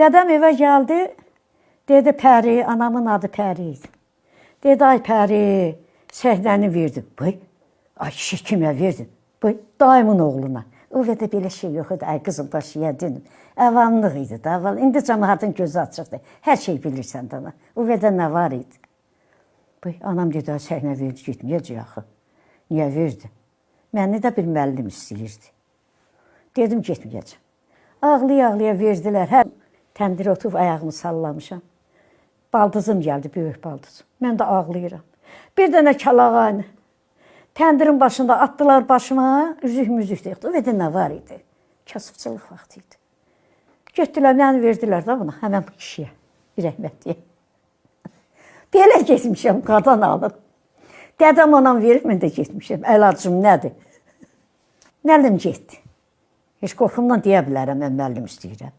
Dədəm evə gəldi, dedi Pəri, anamın adı Pəri idi. Dedi ay Pəri, səhnəni verdim. Bıy, ay kişi kimə verdin? Bıy, dayımın oğluna. O və də belə şey yox idi. Ay qızım daşıya dönüm. Əvamlıq idi da. Əvvəl indi camaatın gözü açıqdır. Hər şey bilirsən dana. O və də nə var idi? Bıy, anam dedi, ay səhnə verdi, getməyəcək axı. Niyə verdi? Məni də bir müəllim istəyirdi. Dedim getməyəcəm. Ağlaya-ağlaya verdilər. Hər təndir oturub ayağımı sallamışam. Baldızım gəldi, böyük baldızım. Mən də ağlayıram. Bir dənə kəlağanı təndirin başında atdılar başıma, üzük müzük də yoxdu. O və də nə var idi? Kasıbçılıq vaxtı idi. Getdilər, məni verdilər də buna, həmən bu kişiyə, bir rəhmətliyə. Belə getmişəm, qadan alıb. Dədəm anam verib, mən də getmişəm. Əlacım nədir? Müəllim getdi. Heç qorxumdan deyə bilərəm, mən müəllim istəyirəm.